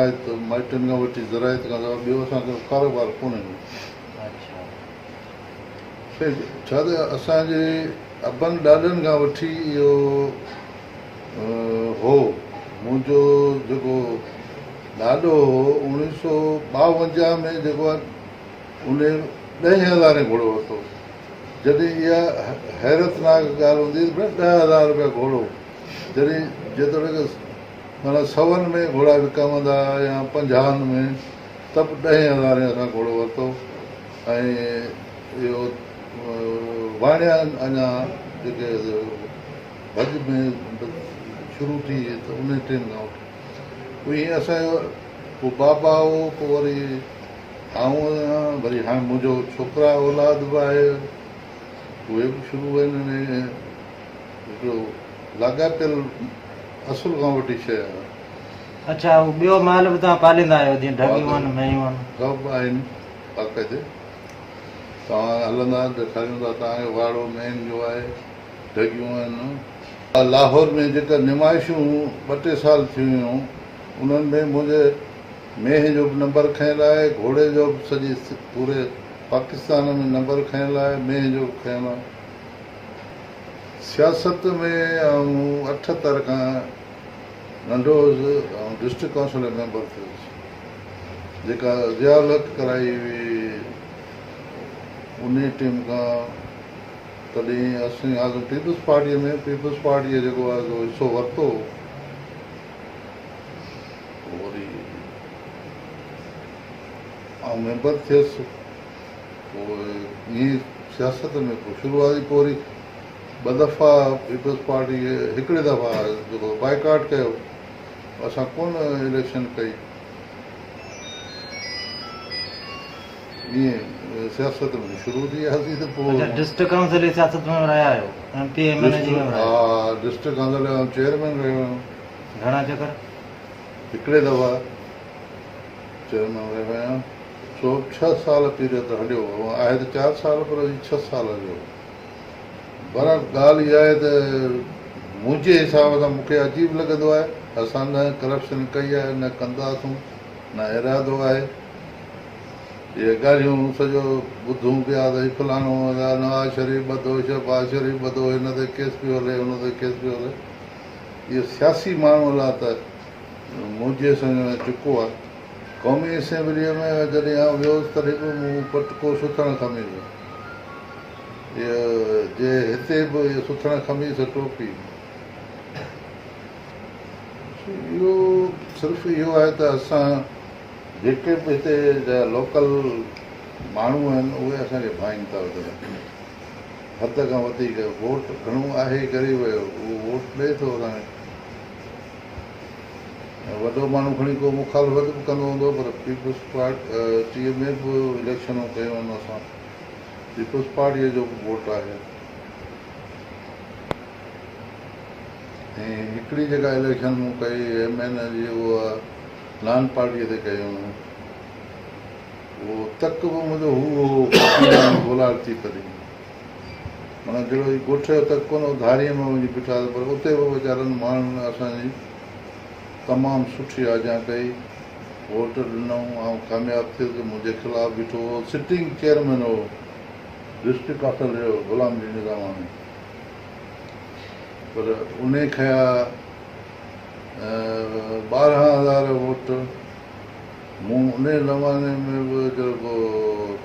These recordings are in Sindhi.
زراعت، مائٽن کان وٺي زراعت کان سواء ٻيو اسان کي ڪاروبار ڪونهي ڪو. سائين ڇا ته اسان جي ابن ڏاڏن کان وٺي اهو هو. منهنجو جيڪو ڏاڏو هو 1952 ۾ جيڪو آهي ان ڏهين هزارين گهوڙو ورتو. جڏهن اها حيرتناڪ ڳالهه هوندي هئي ته 10,000 روپيا گهوڙو، جڏهن جيتوڻيڪ معنيٰ سون ۾ گهوڙا وڪامندا هئا يا پنجاهن ۾، ته به ڏهين هزارين اسان گهوڙو ورتو ۽ اهو واڻيا اڃا جيڪي ڀڄ ۾ شروع ٿي ته انهي ٽيم کان وٺي ائين اسان جو پوء بابا هو، پوء وري آئون آهيان، وري هاڻي منهنجو ڇوڪرا اولاد به آهي، اهي به شروع آهن. انهي هڪڙو لاڳاپيل اصل کان وٺي شيء آهي. اڇا هو ٻيو مال به توهان پاليندا آهيو جيئن ڍڳيون آهن مينهيون آهن؟ سڀ آهن باقاعدي. توهان هلندا ڏيکاريون ٿا توهان کي واڙو مينهن جو آهي، ڍڳيون آهن. لاهور ۾ جيڪا نمائشون ٻه ٽي سال ٿيون هيون انهن ۾ منهنجي مينهن جو به نمبر کنيل آهي، گهوڙي جو به سڄي پوري پاڪستان ۾ نمبر کنيل آهي، مينهن جو به کنيل آهي. سياست ۾ آئون 78 کان ننڍو هوس، آئون ڊسٽرڪٽ ڪائونسل جو ميمبر ٿيس، جيڪا ضياء الحق ڪرائي هئي انهي ٽيم کان. تڏهن اسين هئاسون پيپلز پارٽيء ۾، پيپلز پارٽيء جيڪو آهي سو حصو ورتو، پوء وري آئون ميمبر ٿيس، پوء ائين سياست ۾ پوء شروعاتي پوء وري ٻه دفعا پيپلز پارٽي هڪڙي دفعا جيڪو بائيڪاٽ ڪيو، اسان ڪونه اليڪشن ڪئي، ائين سياست ۾ شروع ٿي وياسين ته پوء. اڇا ڊسٽرڪٽ ڪائونسل جي سياست ۾ به رهيا آهيو، M P M N A جي ۾ به رهيا آهيو؟ ها ڊسٽرڪٽ ڪائونسل جو آئون چيئرمين رهيو آهيان. گهڻا چڪر؟ هڪڙي دفعا چيئرمين رهيو آهيان، سو 6 سال پيريڊ هليو، آهي ته 4 سال پر 6 سال هليو. بهرحال ڳالهه اها آهي ته منهنجي حساب سان مون کي عجيب لڳندو آهي، اسان نه ڪرپشن ڪئي آهي نه ڪنداسون نه ارادو آهي. اهي ڳالهيون سڄو ٻڌون پيا ته هي فلاڻو نواز شريف ٻڌو، شهباز شريف ٻڌو، هن تي ڪيس پيو هلي، هن تي ڪيس پيو هلي. اهو سياسي ماڻهو لاء ته منهنجي سمجهه ۾ چڪو آهي. قومي اسيمبليء ۾ جڏهن آئون ويو هوس تڏهن به مون پٽڪو سٿڻ قميص اهو جي هتي به اهو سٿڻ قميص ٽوپي. اهو صرف اهو آهي ته اسان جيڪي به هتي جا لوڪل ماڻهو آهن اهي اسان کي ڀائين ٿا وڌيڪ حد کان وڌيڪ. ووٽ گهڻو آهي غريب جو اهو ووٽ ڏئي ٿو اسان کي. ۽ وڏو ماڻهو کڻي ڪو مخالفت به ڪندو هوندو پر پيپلز پارٽيء ۾ به اليڪشنون ڪيون آهن اسان، پيپلز پارٽيء جو به ووٽ آهي ۽ هڪڙي جيڪا اليڪشن مون ڪئي ايم اين اي جي اها نان پارٽيء تي ڪئي هئم، اهو تڪ به منهنجو هو هو گولار ٿي تڏهن. معنيٰ جهڙو هي ڳوٺ جو تڪ ڪونه هو، ڌاريء ۾ وڃي بيٺاسين، پر اتي به ويچارن ماڻهن اسان جي تمام سٺي آجيان ڪئي، ووٽ ڏنائون، آئون ڪامياب ٿيس، منهنجي خلاف بيٺو هو، سٽنگ چيئرمين هو ڊسٽرڪٽ ڪائونسل جو غلام علي نظاماڻي، پر انهي کنيا 12,000 ووٽ، مون انهي زماني ۾ به جيڪو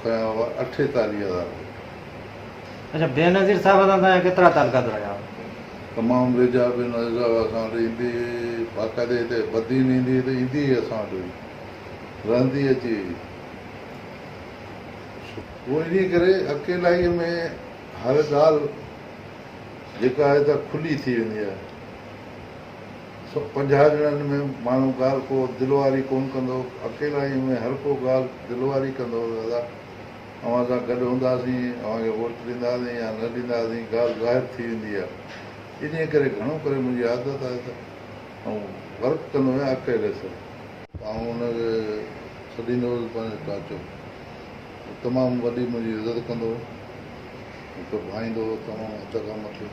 کنيا هئا 48,000 ووٽ. اڇا بينظير صاحب سان توهان جا ڪيترا تعلقات رهيا؟ تمام ويجها. بينظير صاحب اسان وٽ ايندي هئي باقاعدي، هتي بدين ايندي هئي ته ايندي هئي اسان وٽ هئي رهندي اچي هئي. هو انهيء ڪري اڪيلائيء ۾ هر ڳالهه جيڪا آهي ته کلي ٿي ويندي آهي. 150 ڄڻن ۾ ماڻهو ڳالهه ڪو دل واري ڪونه ڪندو، اڪيلائيء ۾ هر ڪو ڳالهه دل واري ڪندو ته دادا اوهان سان گڏ هونداسين، اوهان کي ووٽ ڏينداسين يا نه ڏينداسين، ڳالهه ظاهر ٿي ويندي آهي. انهيء ڪري گهڻو ڪري منهنجي عادت آهي ته آئون ورڪ ڪندو آهيان اڪيلي سر. آئون ان کي سڏيندو هوس پنهنجو چاچو. هو تمام وڏي منهنجي عزت ڪندو هو، مون کي ڀائيندو هو تمام حد کان مٿي.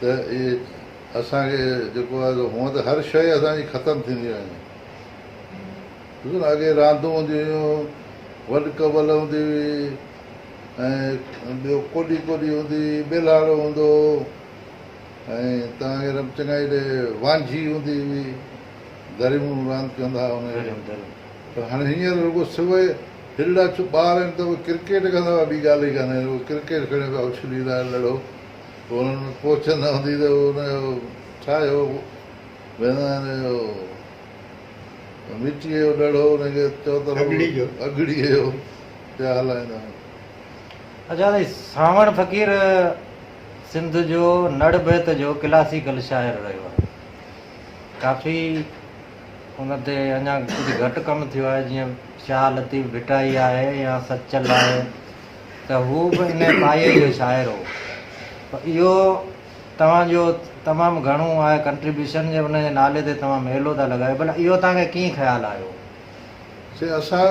ته اهي اسان کي جيڪو آهي سو هونء ته هر شيء اسان جي ختم ٿيندي وڃي. ڏسو نه اڳي راندون هونديون هيون، وڏ ڪنول هوندي هئي ۽ ٻيو ڪوڏي ڪوڏي هوندي هئي، ٻيلهاڙو هوندو هو ۽ توهان کي رب چڱائي ڏي وانجهي هوندي هئي، دريون راند ڪندا هئا ان کي. پر هاڻي هينئر رڳو سوئي هيڏڙا ٻار آهن ته اهي ڪرڪيٽ ڪندا هئا ٻي ڳالهه ئي ڪانهي رڳو ڪرڪيٽ کڻي پيا اڇليندا آهن لڙهو پوء انهن ۾ پهچ نه هوندي ته ان جو ڇا اهو ويندا آهن اهو مٽيء جو ڏڙهو ان کي چئو ته اگڙيء جو پيا هلائيندا آهن. اچا سائين سانوڻ فقير سنڌ جو نڙ بيت جو ڪلاسيڪل شاعر رهيو آهي. ڪافي ان تي اڃا ڪجهه گهٽ ڪم ٿيو آهي جيئن شاهه لطيف ڀٽائي آهي يا سچل آهي ته هو به ان پايي جو شاعر هو پر اهو توهان جو تمام گهڻو آهي ڪنٽريبيوشن جي ان جي نالي تي توهان ميلو ٿا لڳايو ڀلا اهو توهان کي ڪيئن خيال آيو؟ سي اسان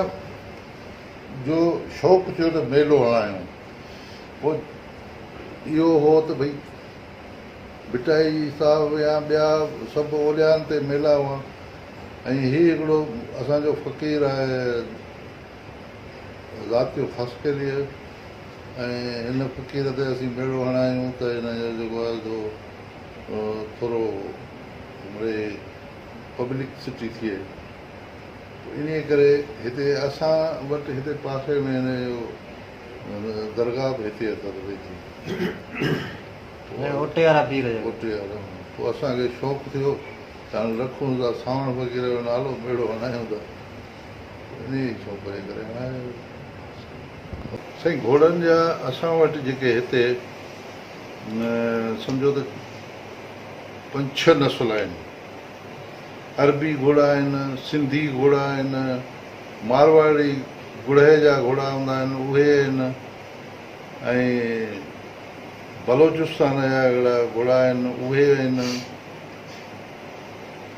جو شوق ٿيو ته ميلو هڻايون پوء اهو هو ته ڀئي ڀٽائي صاحب يا ٻيا سڀ اوليائن تي ميلا هئا ۽ هي هڪڙو اسان جو فقير آهي ذات جو خاصخيلي ۽ هن فقير تي اسين ميڙو هڻايون ته هن جو جيڪو آهي سو ٿورو مڙئي پبلڪسٽي ٿئي انهيء ڪري هتي اسان وٽ هتي پاسي ۾ هن جو درگاهه به هتي اٿس ويجهي. اوٽي وارا پير جو. اوٽي وارا. پوء اسان کي شوق ٿيو ته هاڻي رکون ٿا سانوڻ فقير جو نالو، ميڙو هڻايون ٿا. انهيء ئي شوق جي ڪري هڻايو ويو. سائين گهوڙن جا اسان وٽ جيڪي هتي سمجهو ته پنج ڇهه نسل آهن. عربي گهوڙا آهن، سنڌي گهوڙا آهن، مارواڙي گڙهي جا گهوڙا هوندا آهن اهي آهن ۽ بلوچستان جا هڪڙا گهوڙا آهن اهي آهن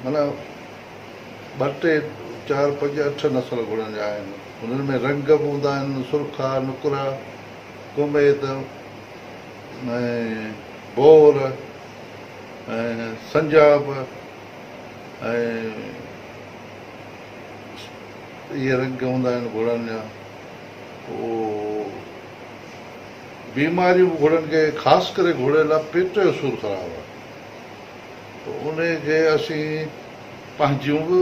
معنيٰ ٻه ٽي چار پنج اٺ نسل گهوڙن جا آهن انهن ۾ رنگ به هوندا آهن سرخا نڪرا ڪميت ۽ بور ۽ سنجاب ۽ اهي رنگ هوندا آهن گهوڙن جا. پوء بيماريون به گهوڙن کي خاص ڪري گهوڙي لاء پيٽ جو سور خراب آهي پوء انهي کي اسين پنهنجيون به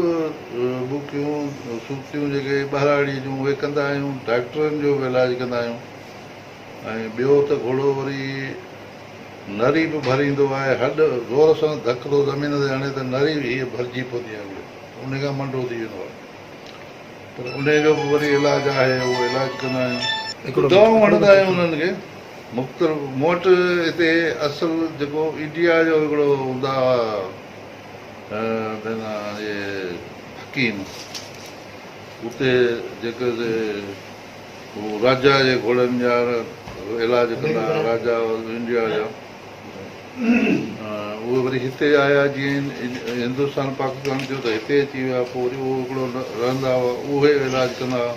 ٻوڪيون سوتيون جيڪي ٻهراڙي جون اهي ڪندا آهيون ڊاڪٽرن جو به علاج ڪندا آهيون ۽ ٻيو ته گهوڙو وري نري به ڀريندو آهي هڏ زور سان ڌڪ ٿو زمين تي هڻي ته نري هيء ڀرجي پوندي آهي انهي کان منڊو ٿي ويندو آهي پر انهي جو به وري علاج آهي اهو علاج ڪندا آهيون. دوائون هڻندا آهيون انهن کي مختلف مون وٽ هتي اصل جيڪو انڊيا جو هڪڙو هوندا هئا اهي حڪيم اتي جيڪي سي هو راجا جي گهوڙن جا علاج ڪندا هئا راجا انڊيا جا اهي وري هتي آيا جيئن هندستان پاڪستان ٿيو ته هتي اچي ويا پوء وري اهو هڪڙو رهندا هئا اهي علاج ڪندا هئا.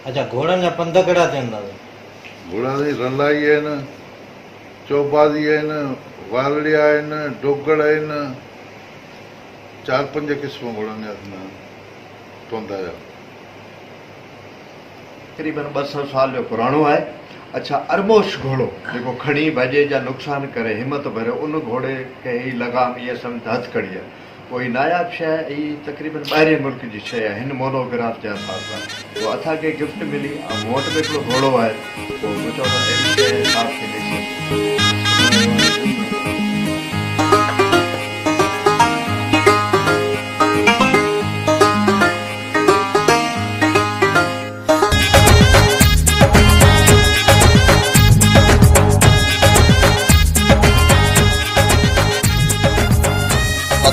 اڇا گهوڙن جا پنڌ ڪهڙا ٿين دادا؟ گهوڙا سائين رلائي آهن، چوبازي آهن، وارڙيا آهن، ڊوگڙ آهن، چار پنج قسم گهوڙن جا ٿيندا آهن پنڌ جا. تقريبن 200 سال جو پراڻو آهي. اڇا ارموش گهوڙو جيڪو کڻي ڀڄي جا نقصان ڪري همت ڀريو ان گهوڙي کي هي لغام ائين سمجهه ته هٿ ڪڙي آهي. پوء هي ناياب شيء آهي هي تقريبن ٻاهرين ملڪ جي شيء آهي هن مونو گراف جي حساب سان. پوء اسان کي گفٽ ملي ۽ مون وٽ به هڪڙو گهوڙو آهي پوء مون چيو ته اهڙي شيء صاحب کي ڏئي سگهجي.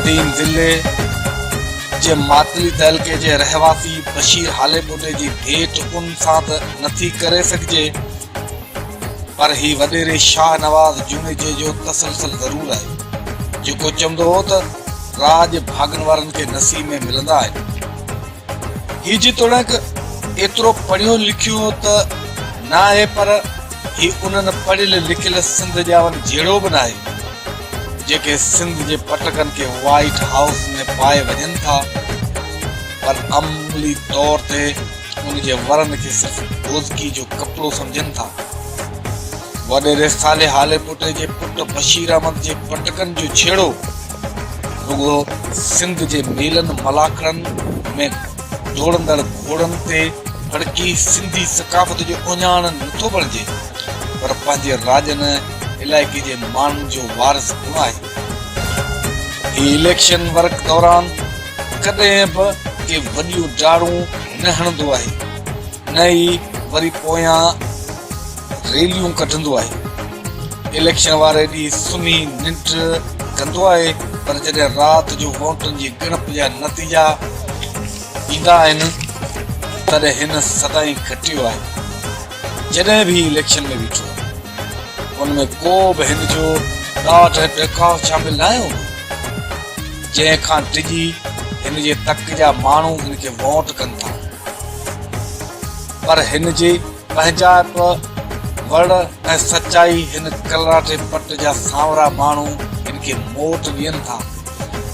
بدين ضلعي جي ماتلي تعلقي جي رهواسي بشير هاليپوٽي جي ڀيٽ ان سان ته نٿي ڪري سگهجي پر هي وڏيري شاهه نواز جوڻيجي جو تسلسل ضرور آهي جيڪو چوندو هو ته راڄ ڀاڳن وارن کي نصيب ۾ ملندا آهن. هي جيتوڻيڪ ايترو پڙهيو لکيو ته ناهي پر هي انهن پڙهيل لکيل سنڌ ڄاون جهڙو به ناهي، جيڪي سنڌ جي پٽڪن کي وائيٽ هائوس ۾ پائي وڃن ٿا، پر عملي طور تي ان جي ورن کي صرف بوزڪي جو ڪپڙو سمجهن ٿا. وڏيري صالح هاليپوٽي جي پٽ بشير احمد جي پٽڪن جو ڇيڙو رڳو سنڌ جي ميلن ملاکڙن ۾ ڊوڙندڙ گهوڙن تي ڦڙڪي سنڌي ثقافت جو اهڃاڻ نٿو بڻجي پر پنهنجي راڄن علائقي جي ماڻهن جو وارث پڻ آهي. هي اليڪشن ورڪ دوران ڪڏهن به ڪي وڏيون ڊاڙون نه هڻندو آهي نه ئي وري پويان ريليون ڪڍندو آهي. اليڪشن واري ڏينهن سمهي ننڊ ڪندو آهي پر جڏهن رات جو ووٽن جي ڳڻپ جا نتيجا ايندا آهن تڏهن هن سدائين کٽيو آهي. جڏهن به هي اليڪشن ۾ بيٺو آهي ان ۾ ڪو به هن جو ڏاڍ ۽ ڏهڪاء شامل ناهي هوندو جنهن کان ڊڄي هن جي تڪ جا ماڻهو هن کي ووٽ ڪن ٿا پر هن جي پنهنجائپ، وڙ ۽ سچائي هن ڪلراٺي پٽ جا سانورا ماڻهو هن کي موٽ ڏين ٿا.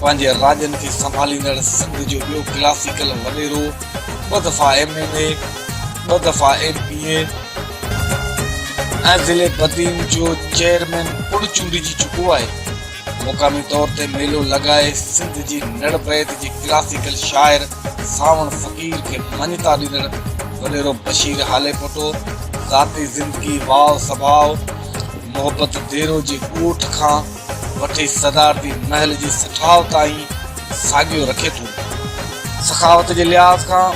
پنهنجي راڄن کي سنڀاليندڙ سنڌ جو ٻيو ڪلاسيڪل وڏيرو، ٻه دفعا ايم اين اي، ٻه دفعا ايم پي اي ۽ ضلعي بدين جو چيئرمين پڻ چونڊجي چڪو آهي. مقامي طور تي ميلو لڳائي سنڌ جي نڙ بيت جي ڪلاسيڪل شاعر سانوڻ فقير کي مڃتا ڏيندڙ وڏيرو بشير هاليپوٽو ذاتي زندگي واء سڀاء محبت ديرو جي ڳوٺ کان وٺي صدارتي محل جي سٺاء تائين ساڳيو رکي ٿو. سخاوت جي لحاظ کان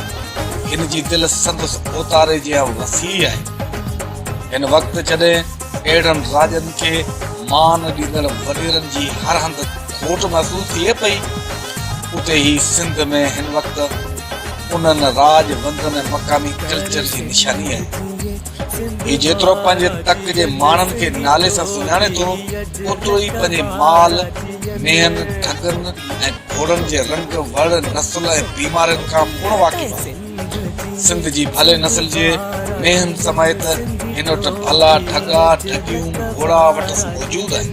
هن جي دل سندس اوتاري جيان وسيع آهي. هن وقت جڏهن اهڙن راڄن کي مان ڏيندڙ وڏيرن جي هر هنڌ کوٽ محسوس ٿئي پئي، اتي هي سنڌ ۾ هن وقت انهن راڄ وندن ۽ مقامي ڪلچر جي نشاني آهي. هي جيترو پنهنجي تڪ جي ماڻهن کي نالي سان سڃاڻي ٿو، اوترو ئي پنهنجي مال، مينهن، ڍڳن ۽ گهوڙن جي رنگ، وڙ، نسل ۽ بيمارين کان پڻ واقف آهي. سنڌ جي ڀلي نسل جي مينهن سميت هن وٽ ڀلا ڍڳا، ڍڳيون، گهوڙا وٽس موجود آهن.